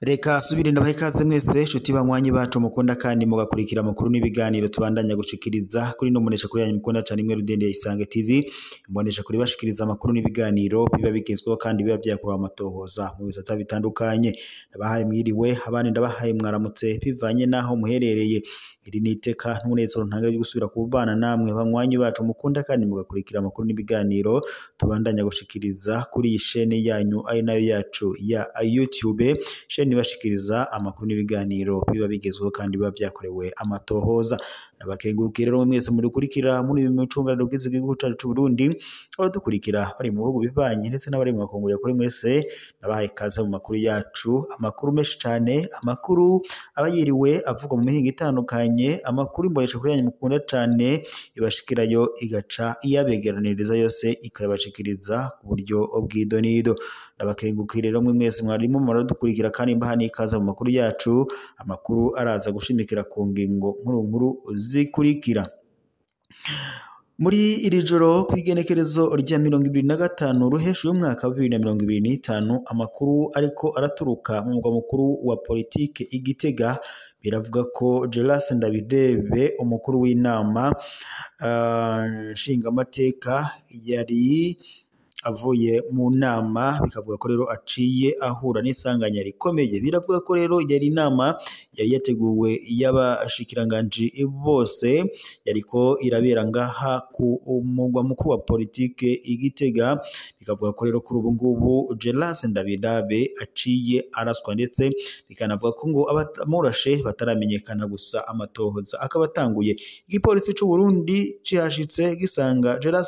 Reka subire ndabahe ikaze mwese shuti banywanyi bacu mukunda kandi mugakurikira amakuru n'ibiganiro tubandanya gushikiriza kuri no munesha kuri yanyu mukunda cyane imwe rudende ya Isange TV. Imbonesha kuri bashikiriza amakuru n'ibiganiro biba bigezweho kandi biba byakuruwe amatohoza mu bisata bitandukanye. Ndabahaye mwiriwe, abandi ndabahaye mwaramutse bivanye naho muherereye. Iri ni iteka n'umunezero ntangere byo gusubira kubana namwe banywanyi bacu mukunda kandi mugakurikira amakuru n'ibiganiro tubandanya gushikiriza kuri iyi shene yanyu ari nayo yacu ya YouTube, shene bashikiriza amakuru n'ibiganiro biba bigezweho kandi biba byakorewe amatohoza. Nabakengurukiye rero mwese mudukurikira muri uyu mucungararo bw'igihugu cyacu c'u Burundi, abadukurikira bari mu bihugu bivanye ndetse n'abari mu makungu ya kuri mwese, nabahaye ikaze mu makuru yacu, amakuru menshi cyane, amakuru aba yiriwe avugwa mu mihingo itandukanye, amakuru imbonesha kuri yanyu mukunda cyane ibashikirayo igaca iyabegeraniriza yose ikabashikiriza ku buryo bw'idonido. Nabakengurukiye rero mwese mwarimo muradukurikira kandi mbaha n'ikaze mu makuru yacu, amakuru araza gushimikira ku ngingo nkuru nkuru zikurikira. Muri iri joro ku igenekerezo rya 25 ruhesha y'umwaka wa 2025, amakuru ariko araturuka mu mugwa mukuru wa politike i Gitega, biravuga ko Geras Ndabirebe umukuru w'inama nshingamateka yari avuye mu nama, bikavuga ko rero aciye ahura n'isanganya rikomeye. Biravuga ko rero yari inama yari yateguwe y'abashikiranganji bose, yariko irabera ngaha ku mugwa mukuru wa politike i Gitega. Bikavuga ko rero kuri ubu ngubu Geras Ndabirabe aciye araswa, ndetse bikanavuga ko ngo abamurashe bataramenyekana, gusa amatohoza akaba atanguye. Igipolisi c'u Burundi cihashitse gisanga Geras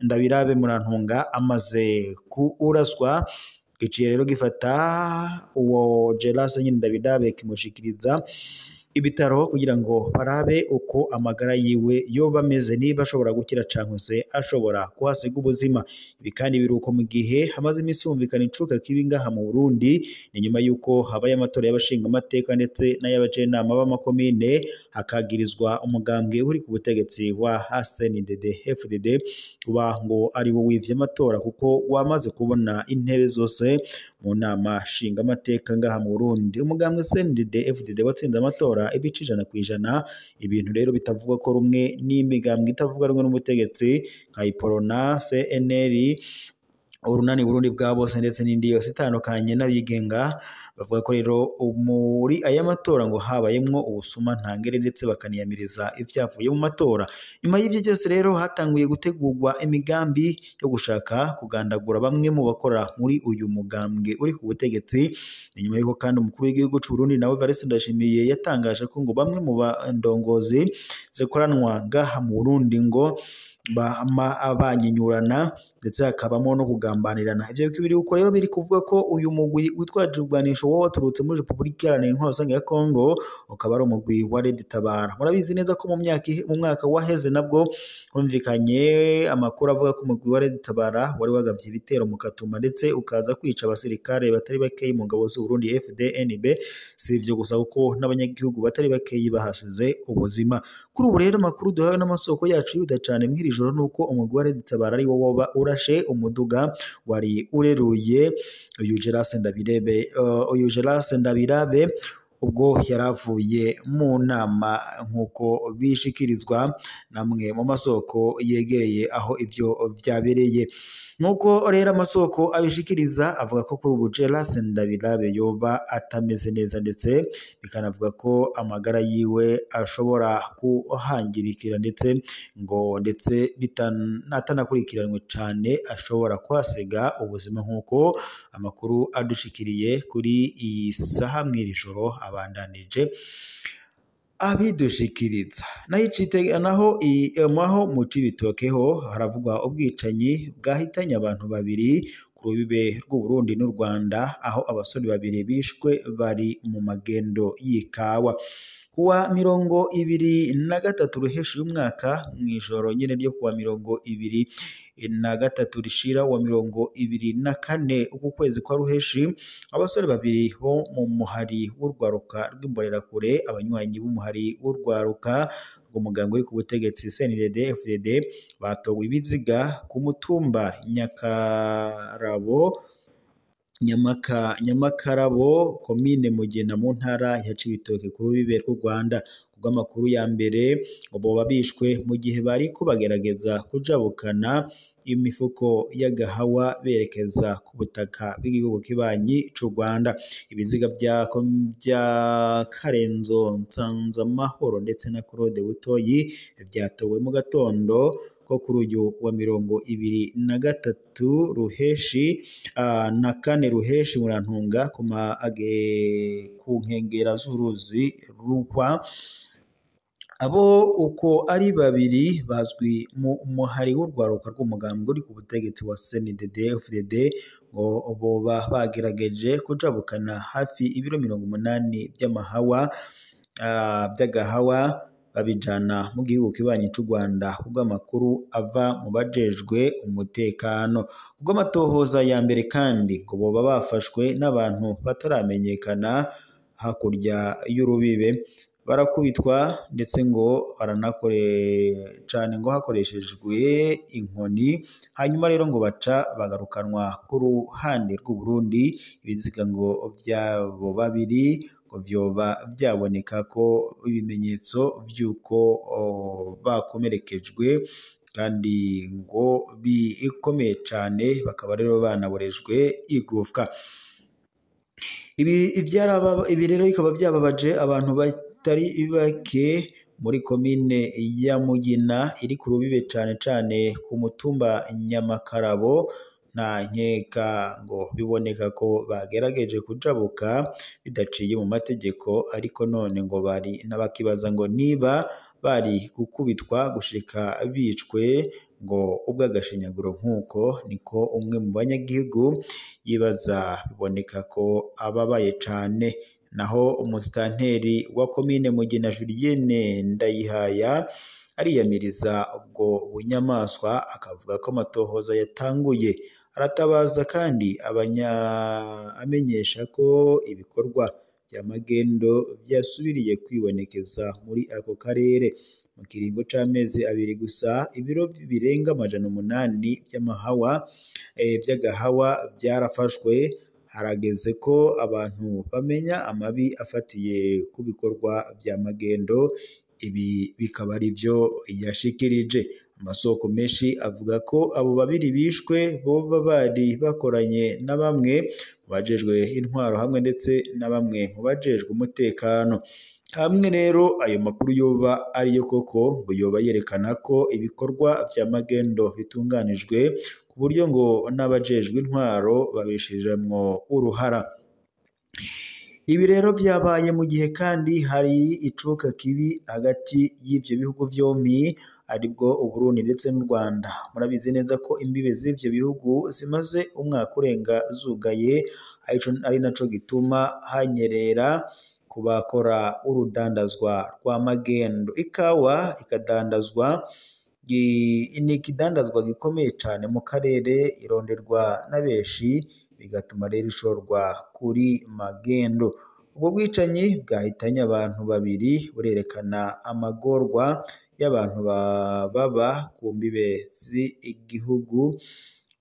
Ndabirabe Murantunga amaze kuraswa, giciye rero gifata uwo Geras nyine Ndabirabe kimushikiriza ibitaro kugira ngo barabe uko amagara yiwe yoba ameze, niba ashobora gukira canke se ashobora kuhasiga ubuzima. Ibi kandi biruko mu gihe hamaze iminsi humvikana icuka kibi ngaha mu Burundi, ni nyuma yuko habaye amatora y'abashingamateka ndetse n'ay'abajenama b'amakomine, hakagirizwa umugambwe uri ku butegetsi wa CNDD FDD uba ngo ari wo wivye amatora kuko wamaze kubona intebe zose mu nama nshingamateka ngaha mu Burundi. Umugambwe CNDD FDD watsinze amatora ibice 100%, ibintu rero bitavuga ko rumwe n'imigambwe itavuga rumwe n'ubutegetsi nka Iporona, CNL, Urunani Burundi bwa bose ndetse n'indi yose itandukanye n'abigenga. Bavuga ko rero muri aya matora ngo habayemwo ubusuma ntangere ndetse bakaniyamiriza ivyavuye mu matora. Nyuma y'ivyo byose rero hatanguye gutegurwa imigambi yo gushaka kugandagura bamwe mu bakora muri uyu mugambwe uri ku butegetsi. Nyuma y'uko kandi umukuru w'igihugu c'u Burundi nawe Evariste Ndayishimiye yatangaje ko ngo bamwe mu bandongozi zikoranwa ngaha mu Burundi ngo bama abanyinyurana ndetse hakabamo no kugambanirana. Ivyo biri uko rero biri kuvuga ko uyu mugwi witwaje urwanisho wo waturutse muri Republika Iharanira Intwaro Rusange ya Kongo ukaba ari umugwi wa Red Tabara. Murabizi neza ko mu mwaka waheze nabwo humvikanye amakuru avuga ko umugwi wa Red Tabara wari wagavye ibitero mu Katuma ndetse ukaza kwica abasirikare batari bakeyi mu ngabo z'u Burundi FDNB. Si ivyo gusa kuko n'abanyagihugu batari bakeyi bahasize ubuzima. Kuri ubu rero amakuru duhawe n'amasoko yacu yuda cane mw'iri joro nuko umugwi wa Red Tabara ari wo woba urashe umuduga wari ureruye uyu Geras Ndabirebe, uyu Geras Ndabirabe ubwo yaravuye mu nama nk'uko bishikirizwa namwe mu masoko yegereye aho ivyo vyabereye. Nk'uko rero amasoko abishikiriza avuga ko kuri ubu Geras Ndabirabe yoba atameze neza, ndetse bikanavuga ko amagara yiwe ashobora kuhangirikira ndetse ngo ndetse atanakurikiranwe cane ashobora kuhasiga ubuzima, nk'uko amakuru adushikiriye kuri iyi saha mw'iri joro abandanije abidushikiriza. Naho naho mu Cibitoke ho haravugwa ubwicanyi bwahitanye abantu babiri ku rubibe rw'u Burundi n'u Rwanda, aho abasore babiri bishwe bari mu magendo y'ikawa. Kuwa 23 Ruheshi y'umwaka, mw'ijoro nyene ryo kuwa 23 rishira wa 24 uku kwezi kwa Ruheshi, abasore babiri bo mu muhari w'urwaruka rw'imbonerakure, abanywanyi b'umuhari w'urwaruka rw'umugambwe uri ku butegetsi CNDD FDD, batowe ibiziga ku mutumba Nyakarabo Nyamakarabo, komine Mugina, mu ntara ya Cibitoke ku rubibe rw'u Rwanda. Kubw'amakuru ya mbere, ngo boba bishwe mu gihe bariko bagerageza kujabukana imifuko y'agahawa berekeza ku butaka bw'igihugu kibanyi c'u Rwanda. Ibiziga vya Karenzo Nsanzamahoro ndetse na Claude Butoyi vyatowe mu gatondo ko kuri uyu wa 23 Ruheshi na 4 Ruheshi Murantunga ku nkengera z'uruzi Rukwa. Abo uko ari babiri bazwi mu muhari w'urwaruka rw'umugambwe uri ku butegetsi wa CNDD FDD, ngo boba bagerageje kujabukana hafi ibiro 80 vy'amahawa vy'agahawa babijana mu gihugu kibanyi c'u Rwanda, kubw'amakuru ava mu bajejwe umutekano. Kubw'amatohoza ya mbere kandi, ngo boba bafashwe n'abantu bataramenyekana hakurya y'urubibe, barakubitwa ndetse ngo baranakore cane ngo hakoreshejwe inkoni, hanyuma rero ngo baca bagarukanwa ku ruhande rw'u Burundi. Ibiziga ngo vy'abo babiri ngo vyoba vyaboneka ko ibimenyetso vy'uko bakomerekejwe kandi ngo bikomeye cane, bakaba rero banaborejwe igufwa. Ibi rero bikaba vyababaje abantu batari bake muri komine ya Mugina iri ku rubibe, cane cane ku mutumba Nyamakarabo. Nta nkeka ngo biboneka ko bagerageje kujabuka bidaciye mu mategeko, ariko none ngo bari n'abakibaza ngo niba bari gukubitwa gushika bicwe ngo ubw'agashinyaguro, nk'uko niko umwe mu banyagihugu yibaza. Biboneka ko ababaye cane. Naho umusitanteri wa komine Mugina Julienne Ndayihaya ariyamiriza ubwo bunyamaswa, akavuga ko amatohoza yatanguye. Aratabaza kandi amenyesha ko ibikorwa vya magendo vyasubiriye kwibonekeza muri ako karere. Mu kiringo c'amezi abiri gusa, ibiro birenga 800 vy'amahawa vy'agahawa vyarafashwe. Harageze ko abantu bamenya amabi afatiye ku bikorwa vya magendo, ibi bikaba ari vyo yashikirije. Amasoko menshi avuga ko abo babiri bishwe boba bari bakoranye na bamwe mu bajejwe intwaro hamwe ndetse na bamwe mu bajejwe umutekano. Hamwe rero ayo makuru yoba ariyo koko, ngo yoba yerekana ko ibikorwa vya magendo bitunganijwe ku buryo ngo n'abajejwe intwaro babishijemwo uruhara. Ibi rero vyabaye mu gihe kandi hari icuka kibi hagati y'ivyo bihugu vyompi, aribwo Uburundi ndetse n'u Rwanda. Murabizi neza ko imbibe z'ivyo bihugu zimaze umwaka urenga zugaye, ari naco gituma hanyerera ku bakora urudandazwa rwa magendo. Ikawa ikadandazwa ni ikidandazwa gikomeye cane mu karere, ironderwa na benshi, bigatuma rero ishorwa kuri magendo. Ubwo bwicanyi bwahitanye abantu babiri burerekana amagorwa y'abantu baba ku mbibe z'igihugu,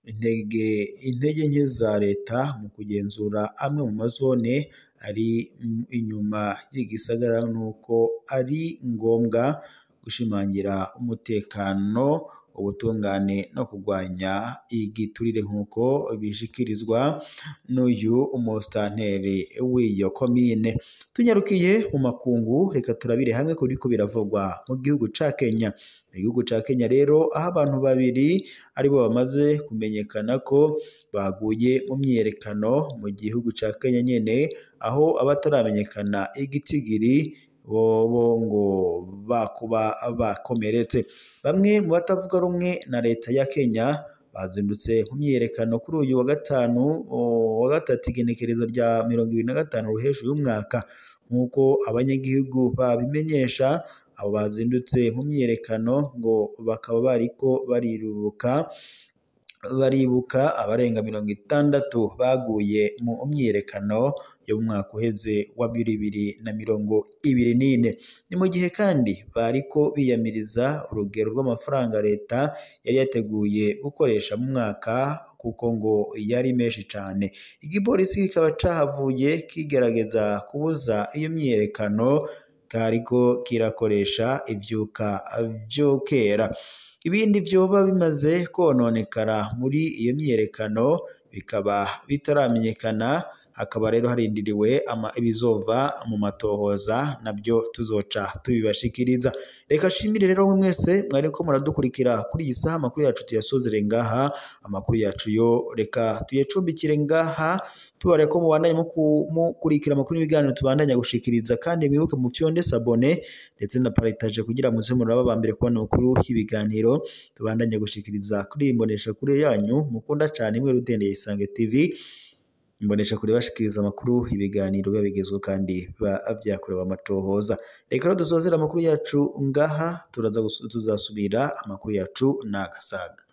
intege nke za leta mu kugenzura amwe mu mazone ari inyuma y'igisagara, nuko ari ngombwa gushimangira umutekano, ubutungane no kurwanya igiturire, nk'uko bishikirizwa n'uyu umusitanteri w'iyo komine. Tunyarukiye mu makungu, reka turabire hamwe kuriko biravugwa mu gihugu ca Kenya. Mu gihugu ca Kenya rero, aho abantu babiri aribo bamaze kumenyekana ko baguye mu myiyerekano mu gihugu ca Kenya nyene, aho abataramenyekana igitigiri bobo ngo bakuba bakomeretse. Bamwe mu batavuga rumwe na leta ya Kenya bazindutse mu myiyerekano kuri uyu wa gatanu wa gatatu, igenekerezo rya 25 Ruheshi y'umwaka. Nk'uko abanyagihugu babimenyesha, abo bazindutse mu myiyerekano ngo bakaba bariko baribuka abarenga 60 baguye mu myiyerekano yo mu mwaka uheze wa 2024. Ni mu gihe kandi bariko biyamiriza urugero rw'amafaranga leta yari yateguye gukoresha mu mwaka, kuko ngo yari menshi cane. Igipolisi kikaba cahavuye kigerageza kubuza iyo myiyerekano, kariko kirakoresha ivyuka vyokera. Ibindi vyoba bimaze kononekara muri iyo myiyerekano bikaba bitaramenyekana, hakaba rero harindiriwe ibizova mu matohoza, nabyo tuzoca tubibashikiriza. Reka shimire rero mwese mwariko muradukurikira kuri iyi saha. Amakuru yacu tuyasozere ngaha, amakuru yacu yo reka tuyacumbikire ngaha, tubare ko mubandanye mukurikira amakuru n'ibiganiro tubandanya gushikiriza, kandi mwibuke mu fyonde sabone ndetse na partage kugira muze muraba ba mbere kubona amakuru y'ibiganiro tubandanya gushikiriza kuri iyi mbonesha kure yanyu mukunda cane, imwe rudendeye Isange TV, imbonesha kure bashikiriza amakuru, ibiganiro biba bigezweho kandi biba vyakorewe amatohoza. Reka rero dusozere amakuru yacu ngaha, tuzasubira amakuru yacu n'agasaga.